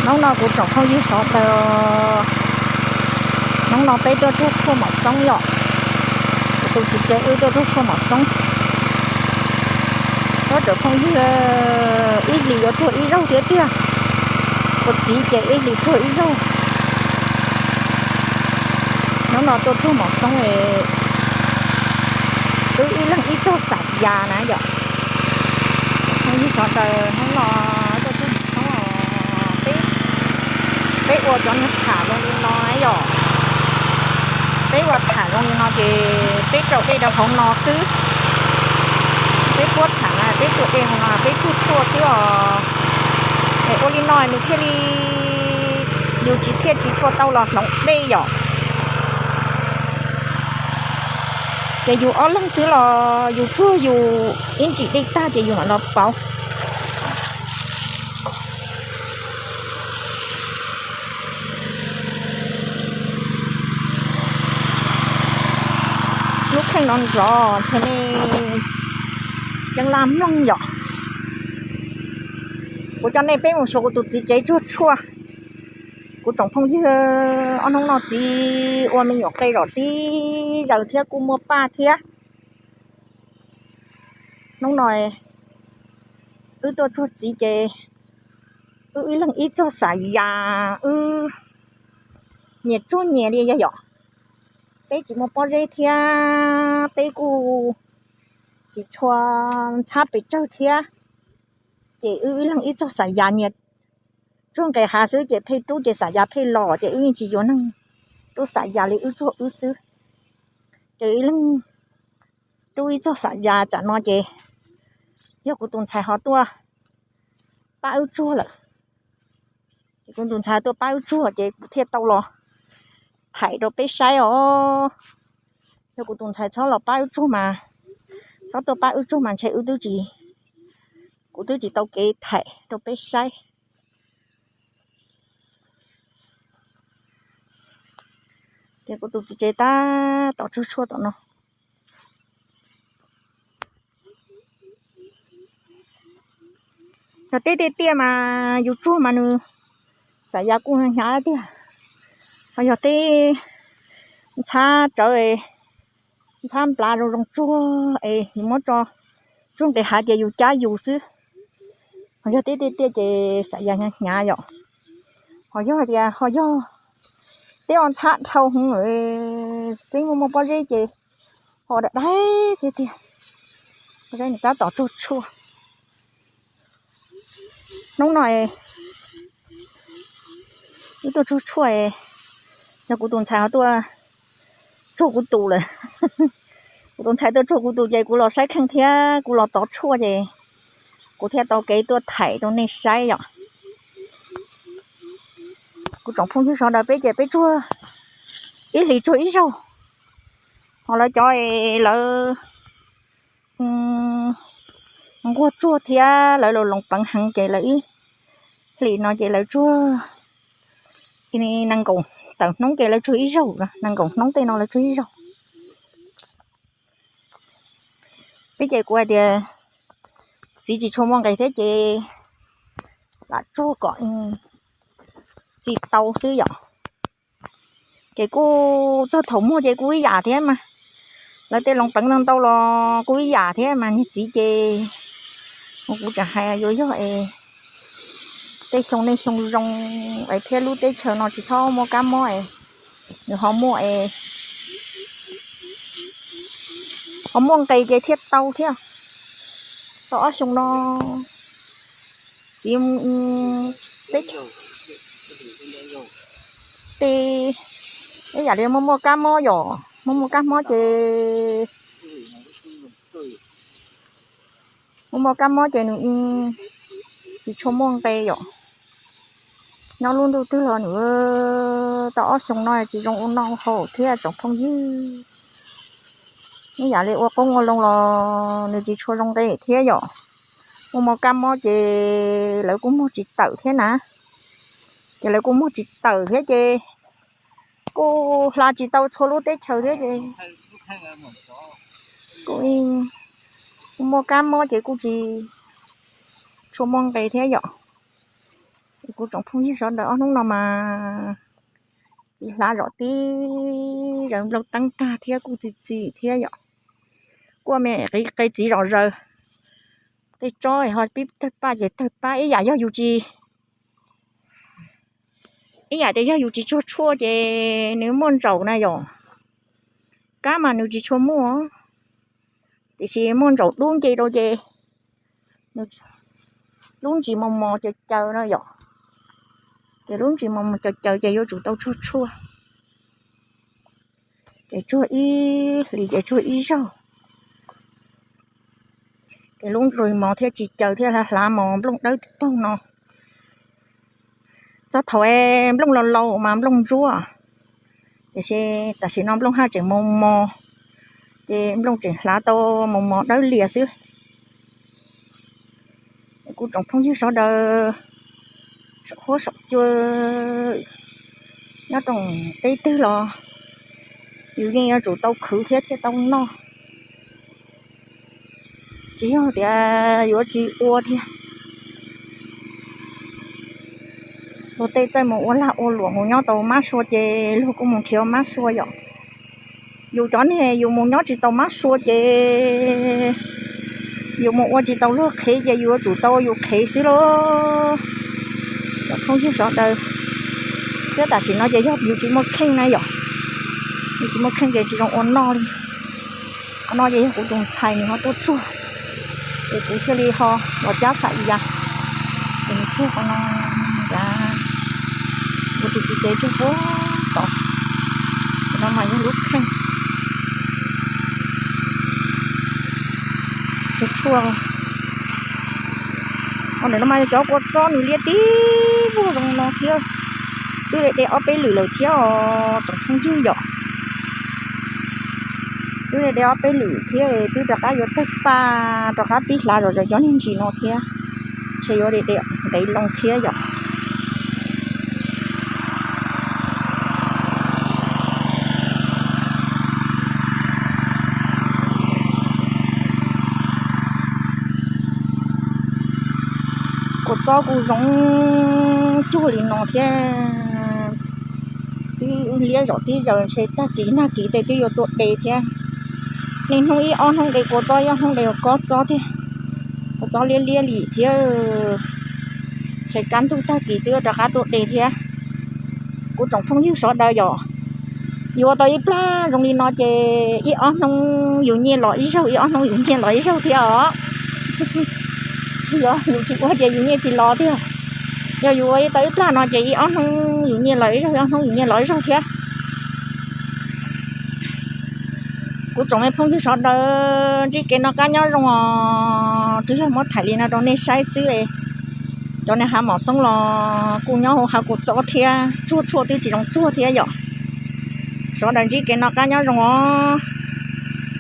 Hnub no kuv tsoom phooj ywg sawv daws, hnub no peb tuaj tsuag tshuaj mom xoob yom. Kuv tus txiv ces wb tuaj tsuag tshuaj mom xoob. Ob tsoom phooj ywg, ib hlis yuav tsuag ib zaug thiab tiag. Kuv txiv ces ib hlis tsuag ib zaug. Hnub no tuaj tsuag mom xoob es wb ib leeg ib txoj xav yas na yom. Phooj ywg sawv daws, hnub no tuaj tsuag mom xoob, peb ua cov niag tham zoo li no yom. Peb ua tham zoo li no ces peb rau dej rau hauv no xwb. Peb puab tham na, peb rau dej hauv no peb tsuag tshuaj xwb os. Es ua li no nws thiaj li, yus tsis thiaj tsis tshua tau los hloov dej yom. Ces yus ob leeg xwb los yus tsuag yus ib ntsis dej tag ces yus mam los pauv. Lub kheej no nrov ntshe nej yeej laj mloog yom. Kuv coj nej peb mus saib kuv tus txiv tsev tsuag tshuaj. Kuv tsoom phooj ywg, ob hnub no txiv ua me nyuam qe zom tib zaws thiab kuj muaj paj thiab. Hnub no wb tuaj tsuag txiv ces wb ib leeg ib txoj xav yas, wb nyias tsuag nyias li yog yom. Peb tsis muaj pob zeb thiab peb kuj tsis tshua ntxhab pes tsawg thiab. Ces wb ib leeg ib txoj xav yas, nyias tsuag nqes hav xwb ces pheej rub ces xav yas pheej los ces wb yeej tsis yuav neeg rub xav yas li, wb tsuag wb xwb. Ces ib leeg rub ib txoj xav yas, tsam no ces yog kuv tus ntxhais ho tuaj pab wb tsuag lawm. Ces kuv tus ntxhais tuaj pab wb tsuag ces kuv thiaj tau los thaij rau peb saib os. Yog kuv tus ntxhais txhob los pab wb tsuag mas, txhob tuaj pab wb tsuag mas ntshe wb twb tsis, kuv twb tsis tau kev thaij rau peb saib. Ces kuv tus txiv tsev tab tom tsuag tshuaj tom no. Yog teb tiaj tiaj mas yus tsuag mas nws xav yas kuj hnyav tiag. Ho yog teb ntxhab tsawv, ntxhab nplav zoo zoo tsuag es yus muab tso tsuag nqes hav ces yus cab yus xwb. Ho yog teb tiaj tiaj ces xav yas hnyav hnyav yom. Ho yog hais tias ho yog teb o ntxhab dhau hwv, teb muaj muaj pob zeb ces ho dam daib thiab tiag. Pob zeb nws tab tom tsuag tshuaj. Hnub no wb tuaj tsuag tshuaj, yog kuv tus ntxhais ho tuaj tsuag kuv tus lawm. Kuv tus ntxhais tuaj tsuag kuv tus ces kuv los saib kheej thiab kuv los tov tshuaj ces kuv thiaj tau kev tuaj thaij rau nej saib yom. Kuv tsoom phooj ywg sawv daws, peb ces peb tsuag ib hlis tsuag ib zaug. Ho lawv cov es lawv nquag tsuag thiab lawv los loos peev heev ces lawv ib hlis no ces lawv tsuag nees nkaum tawm hnub ces lawv tsuag ib zaug, nees nkaum hnub tej no lawv tsuag ib zaug. Peb ces kuv hais tias txiv tsis tshua muaj nqis thiab ces lam tsuag kom txiv tau xwb yom. Ces kuj txog thaum muag ces kuj ib yam thiab mas, lawv tej loos peev ntau ntau los kuj ib yam thiab mas niag txiv ces, kuv tseem hais yuav yog es tej xyoo nej xyoo zoo es thiab lub teb chaws no tsis txhob muaj kab mob es nws ho muaj es ho muaj nqis ces thiaj tau thiab. Tau ob xyoo no txiv teb chaws tej ib yam li muaj muaj kab mob yom, muaj muaj kab mob ces muaj muaj kab mob ces nws tsis tshua muaj nqis yom. Nyob lub ntuj twg los nws tau ob xyoo no tsis zoo ua noj haus thiab tsoom phooj ywg. Ib yam li ua qoob ua loo los nws tsis tshua zoo nqis thiab yom. Muaj muaj kab mob ces lawv kuj muag tsis tawm thiab na. Ces lawv kuj muag tsis tawm thiab ces kuj hla tsis tau txhua lub teb chaws thiab ces kuj muaj kab mob ces kuj tsis tshua muaj nqis thiab yom. Kuv tsoom phooj ywg sawv daws, ob hnub no mas txiv hlav zom tib zaws, nplooj teeb tag thiab kuj txi txi thiab yom. Kuj me qe txiv zom zaws, tej tsob ho pib tawg paj ces tawg paj ib yam yog yus tsis, ib yam tias yog yus tsis tsuag tshuaj ces nws muaj ntsaum na yom. Kab mas nws tsis tshua muaj, tiam sis muaj ntsaum dub nce rau ces lub ntsis mos mos caws caws no yom. Ces lub ntsis mos mos caws caws ces yuav tsum tau tsuag tshuaj. Ces tsuag ib hlis ces tsuag ib zaug, ces lub ntsis mos thiaj tsis caws thiab hlav mos nplooj dawb paug no. Txog thaum nplooj laus laus mas nplooj ntsuab, tiam sis tam sim no nplooj haj tseem mos mos, ces nplooj tseem hlav tau mos mos dawb lias xwb. Kuv tsoom phooj ywg sawv daws, saum huab saum cua, nyob rau teb twg los yus yeej yuav tsum tau khwv thiab thiaj tau noj. Tsis yog tias yuav tsis ua thiab. Luag tej txawj mus ua lag ua luam mus nyob tau mab sua ces luag kuj mus nrhiav mab sua yom. Yus cov niag yus mus nyob tsis tau mab sua ces yus mus ua tsis tau luag qhev ces yus yuav tsum tau yus qhev xwb lauj. Cov phooj ywg sawv daws, thiab tam sim no ces yog yus tsis muaj kheej na yom, yus tsis muaj kheej ces tsis zoo ua noj li. Qhov no ces yog kuv tus ntxhais nws ho tuaj tsuag, ces kuv thiaj li ho los cab xam ya, ces nws tsuag qhov no, ua tus txiv tsev tsuag puag tod. Ces no mas yog lub kheej tsuag tshuaj. Ho ntawm no mas yog cov kua txob nws liab tib vog zoo no thiab, twb de de ob peb lwm lawm thiab os tsoom phooj ywg yom. Twb de de ob peb lwm thiab, twb rov qab yuav tawg paj, rov qab pib hlav zom zaws cov niag ntsis no thiab, ntshe yuav de de ntev loo thiab yom. Kua txob kuj zoo cuag li no thiab, twb liab zom tib zaws ntshe tag kis nag kis tej twb yuav tuaj de thiab. Niaj hnub ib ob hnub de kua txob, ib ob hnub de kob txob thiab. Kua txob liab liab li thiab, ntshe kaj ntug tag kis twb yuav rov qab tuaj de thiab. Kuv tsoom phooj ywg sawv daws yom, yus ua tau ib plag zoo li no ces ib ob hnub yus nyiaj los ib zaug, ib ob hnub yus nyiaj los ib zaug thiab os. Tsis yog yus tsis ua ces yus nyiaj tsis los tiag. Yog yus ua tau ib plag no ces ib ob hnub yus nyiaj los ib zaug, ib ob hnub yus nyiaj los ib zaug thiab. Kuv tsoom me phooj ywg sawv daws, ntsib kev noj qab nyob zoo os, tsuas yog muab thaij li no rau nej saib xwb. Cov niag hav mom xoob los kuj nyob hauv hav kua txob thiab, tsuag tshuaj twb tsis zoo tsuag thiab yom. Sawv daws ntsib kev noj qab nyob zoo os.